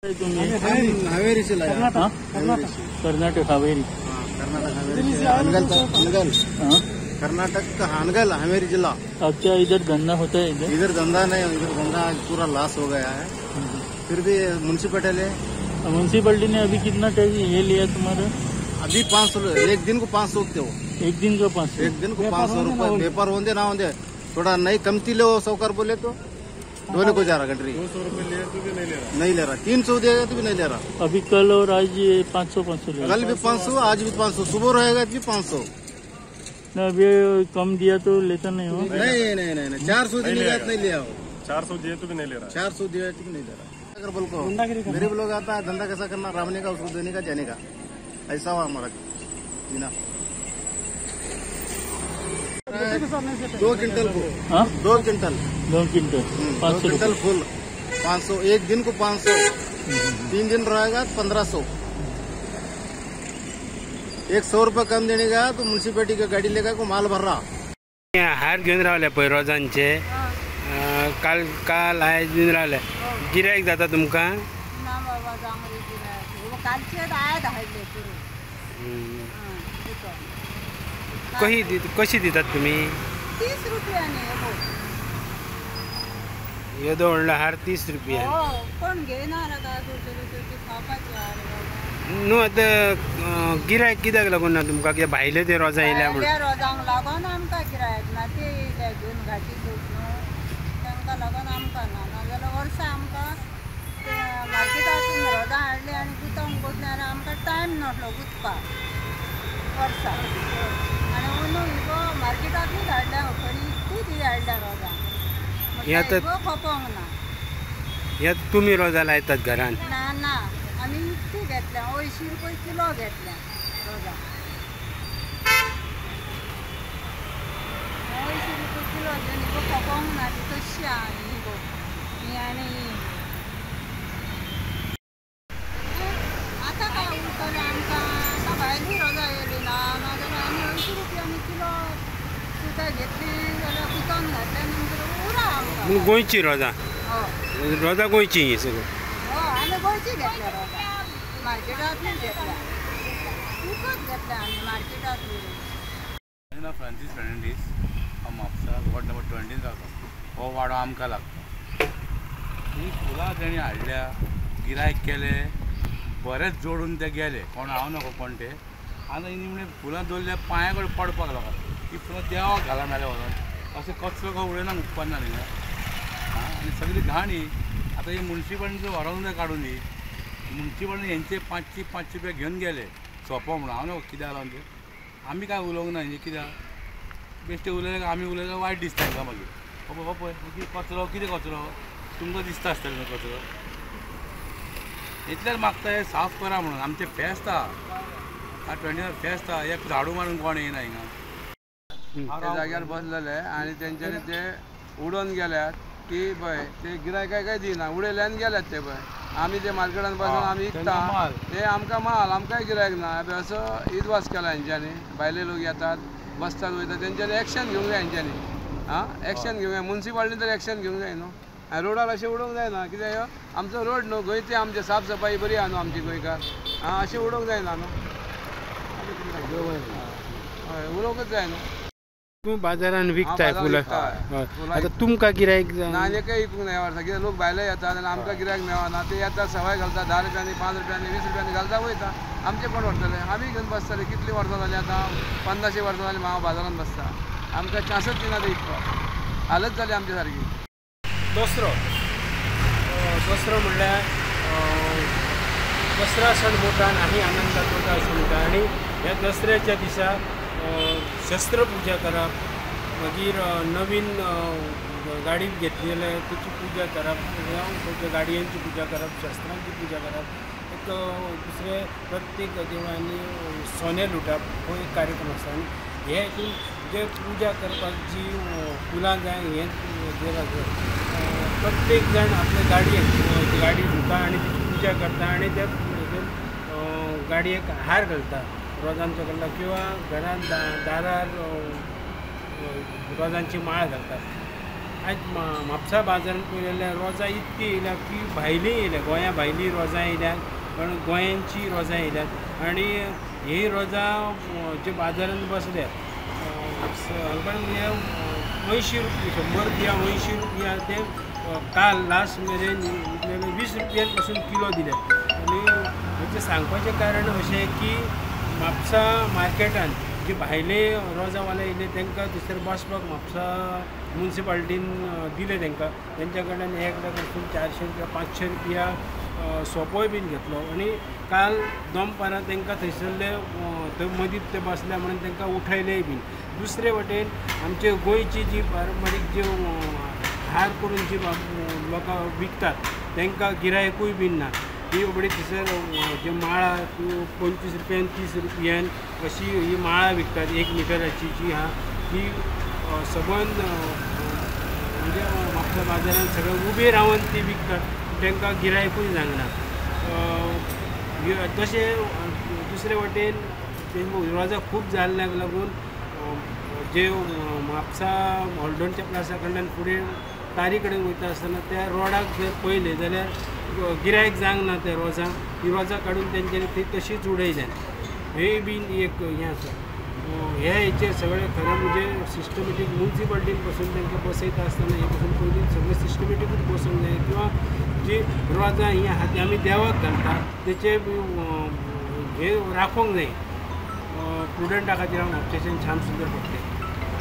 हावेरी से लाया। कर्नाटक हावेरी। कर्नाटक हावेरी हानगल। कर्नाटक का हानगल हावेरी जिला। अच्छा, इधर धंधा होता है? इधर इधर धंधा नहीं, इधर धंधा पूरा लॉस हो गया है। फिर भी म्यूनसिपैलिटी है। म्यूनसिपैलिटी ने अभी कितना टैक्स ये लिया तुम्हारा? अभी 500, एक दिन को 500 थे वो। एक दिन को 500? एक दिन को 500 रुपये। व्यापार होंगे ना होंगे, थोड़ा नहीं कमती लो साहूकार बोले तो ढोले को जा रहा गंटरी। 200 रुपये ले तो भी नहीं ले रहा। नहीं ले रहा। 300 देगा तो भी नहीं ले रहा। अभी कल और आज 500 500 ले रहा। कल भी 500, आज भी 500, सुबह रहेगा भी 500। अभी कम दिया तो लेता नहीं हो? नहीं नहीं नहीं, नहीं। 400 देने नहीं लिया हो। 400 दिए तो भी नहीं ले रहा। 400 दिया तो भी नहीं ले रहा। अगर बोल को गरीब लोग आता है, धंधा कैसा करना, रावने का उसको देने का जाने का, ऐसा हुआ हमारा जीना। 2 क्विंटल को, 2 क्विंटल, 2 क्विंटल 500 क्विंटल फूल 500, एक दिन को 500, 3 दिन रहेगा 1500। 100 रुपये कम देने का तो म्यूनसिपैलिटी का गाड़ी लेकर को माल भर रहा। हार घेवन रावले पळय रोजांचे, काल काल आयज घेवन रावले। गिरायक जाता तुमकां? ना बाबा, जावंक रे गिरायक। कालचेच आयज हाडले पुरो। कशी कशी दितात तुमी? 30 रुपयांनी. येदो व्हडलो हार 30 रुपया. कोण घेयना काय करतली खावपाची हार. न्हू आतां गिरायक कित्याक लागून ना तुमकां? कित्याक भायले ते रोजां येयल्या म्हणून? रोजांक लागून आमकां गिरायक ना, ते येयल्या घेवन घाटी न्हू, तांकां लागून आमकां ना. नाजाल्यार वर्सा आमकां मार्केटांतून रोजां हाडली आनी गुंतोवंक बसले आनी आमकां टायम नासलो गुंतपाक वर्सा. आनी अंदू इगो मार्केटांतूच हाडल्या, खरी इतलीच ही हाडल्या रोजां, इगो खपोवंक ना. हे तुमी रोजां लायतात घरान? ना ना, आमी इतली घेतल्या, 80 रुपये किलो घेतल्या रोजां. 80 रुपये किलो घेवन इगो खपोवंक ना, ती तशी आहा इगो ही. आनी आतां काय उरतलें आमकां? आतां भायली रोजां येयली ना, नाजाल्यार आमी 80 रुपयांनी किलो सुद्दां घेतली जाल्यार कुतोवन घातल्या नंतर उरा आमकां. गोंयची रोजां? रोजां गोंयची ही सगळी? हय, आमी गोंयची घेतल्या रोजां, मार्केटांतलीच घेतल्या, विकत घेतल्या आमी मार्केटांतली. म्हजें नांव फ्रांसीस फेर्नांडीस. हांव म्हापसा वॉर्ड नंबर 20 रावता. हो वाडो आमकां लागता. ही फुलां तेणी हाडल्या, गिरायक केले, बरेच जोडून ते गेले. कोण हांव नको कोण ते. आनी निमणे फुलां दवरल्या पांया कडेन पडपाक लागला. ही फुलां देवाक घाला नाल्यार व्हरोन अशें कचरो को उडयना उपकारना न्ही. आनी सगळी घाण ही. आतां ही म्युनिसिपालिटीन व्हरोन जाय काडून. ही म्युनिसिपालिटी हेंचे 500 500 रुपया घेवन गेले सोंपो म्हणून. हांव न्हू कित्याक लागून ते आमी काय उलोवंक ना. हें कित्याक बेश्टे उलयले, आमी उलयले वायट दिसता हेंकां मागीर. हो पळय कितें कचरो, कितें कचरो तुमकां दिसता आसतलें न्हू कचरो. इतल्यान मागता हे साफ करा म्हणून. आमचें फेस्त आहा, 21 फेस्त आहा, एक झाडू मारून कोण येयना हिंगा. त्या जाग्यार बसलेले आनी तेंच्यांनी ते उडोवन गेल्यात की पळय ते गिरायकाय काय दिना, उडयले आनी गेल्यात ते पळय. आमी ते मार्केटान बसून आमी विकता ते आमकां माल, आमकांय गिरायक ना. असो इदवास केला हेंच्यांनी. भायले लोक येतात, बसतात, वयतात. तेंच्यांनी एक्शन घेवंक जाय हेंच्यांनी. आं, एक्शन घेवंक जाय म्युनिसिपालिटीन तर एक्शन घेवंक जाय न्हू. आनी रोडार अशें उडोवंक जायना. कित्याक आमचो रोड न्हू, गोंयची आमची साफ सफाई बरी आहा न्हू आमची गोंयकार. आं, अशें उडोवंक जायना न्हू. हय, उडोवंकच जाय न्हू. तूं बाजारान विकताय फुलां, आतां तुमकां गिरायक ना? आनी एकय विकूंक ना ह्या वर्सा. कित्याक लोक भायले येतात आनी आमकां गिरायक मेळना. ते येतात, सवाय घालता, 10 रुपयांनी, 5 रुपयांनी, 20 रुपयांनी घालता वयता. आमचें कोण व्हरतले? आमी घेवन बसतले. कितलीं वर्सां जालीं आतां, 50 वर्सां जालीं हांव बाजारान बसता. आमकां चान्सच दिना ते विकपाक. हालत जाली आमची सारकी. दसरो, दसरो म्हणल्यार दसरा सण मोठा आनी आनंदात वता अशें म्हणटा. आनी ह्या दसऱ्याच्या दिसा शस्त्रपुजा करप, मागीर नवीन गाडी घेतली जाल्यार ताची पुजा करप, गाडयांची पुजा करप, शस्त्रांची पुजा करप. एक दुसरें प्रत्येक देवळांनी सोनें लुटप हो एक कार्यक्रम आसता. आनी हे हितून जे पुजा करपाक जी फुलां जाय हें प्रत्येक जाण आपले गाडयेक गाडी धुता आनी तिची पुजा करता आनी त्या गाडयेक हार घालता, रोजांचो घालता किंवा घरांत दारार रोजांची माळ घालतात. आयज म्हापसा बाजारांत पळयलें जाल्यार रोजां इतकी येयल्या की भायलीं येयल्या, गोंया भायलीं रोजां येयल्यात, पण गोंयांची रोजां येयल्यात आनी ही रोजां जे बाजारांत बसल्यात सांगपाचें म्हणजे 80 रुपया, 100 रुपया, 80 रुपया ते काल लास्ट मेरेन 20 रुपयान पासून किलो दिले. आनी हेचें सांगपाचें कारण अशें की म्हापसा मार्केटान जे भायले रोजां वाले येयले तांकां थंयसर बसपाक म्हापसा मुन्सिपाल्टीन दिले तांकां, तेंच्या कडल्यान एकल्या कडसून 400 रुपया, 500 रुपया सोपोय बीन घेतलो. आनी काल दनपारां तांकां थंयसरले थंय मदींत ते बसले म्हणून तांकां उठयलेय बीन. दुसरे वटेन आमचे गोंयची जी पारंपारीक जी हार करून जी लोकां विकतात तांकां गिरायकूय बीन ना. ती बाबडी थंयसर जे माळा 25 रुपयान 30 रुपयान अशी ही माळा विकतात 1 मिटराची जी आहा ती सबंद म्हणजे म्हापसा बाजारांत सगळे उबे रावन ती विकतात, तांकां गिरायकूय जायना. तशें दुसरे वटेन रोजां खूब जाल्ल्याक लागून जे म्हापसा हॉल्डोनच्या प्लासा कडल्यान फुडें तारी कडेन वयता आसतना त्या रोडाक जर पळयलें जाल्यार गिरायक जावंक ना त्या रोजांक, ती रोजां काडून तेंच्यांनी ती तशीच उडयल्यात. हें बीन एक हें आसा. हे हेचेर सगळें खरें म्हणजे सिस्टमेटीक मुन्सिपाल्टीन पासून तांकां बसयता आसतना हे पासून पयलीं सगळें सिस्टमेटिकूच बसूंक जाय किंवां जी रोजां ही आहा ती आमी देवाक घालता तेचें हें राखूंक जाय. प्रुडंटा खातीर हांव म्हापशेच्यान श्याम सुंदर फडते.